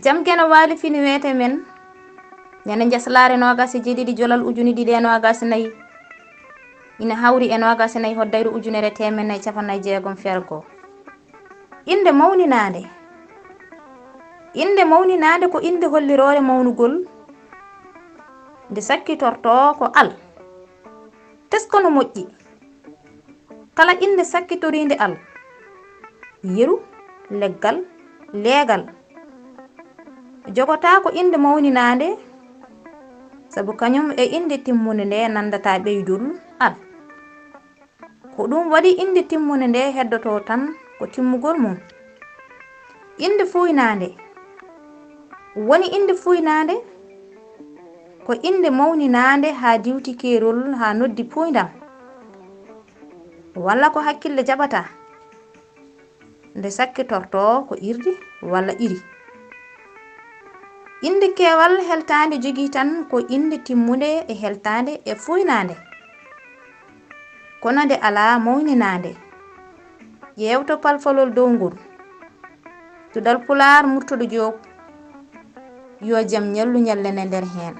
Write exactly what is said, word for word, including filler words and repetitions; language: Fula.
Jam Geno Waali fini weete men, ñande njaslaare noogas e jeeɗiɗi jolal ujuni ɗiɗi e noogas e nayi, ina hawri e noogas e nayi hoddayru ujunere teemen nayi capanɗe nayi jeegom fergo. Innde mawninaande. Innde mawninaande ko innde holliroore mawnugol, nde sakkitortoo ko al. Tesko no moƴƴi. Kala innde sakkitoriinde al, yeru, leggal, leegal, jogotaako innde mawninaande, sabu kañum e innde timmunde nde nanndata ɓeydol al. Ko ɗum waɗi innde timmunde nde heddotoo tan ko timmugol mum. Innde fuuynaande. Woni innde fuuynaande ko innde mawninaande haa diwti keerol haa noddi puuyndam, walla ko hakkille jaɓata, nde sakkitortoo ko irdi walla iri. Innde keewal heltaande jogii tan ko innde timmunde e heltaande e fuuynaande, kono nde alaa mawninaande. Ƴeewto palfalol dow ngol. Duɗal Pulaar, Murtuɗo Joob, yo jam ñallu ñallene nder heen.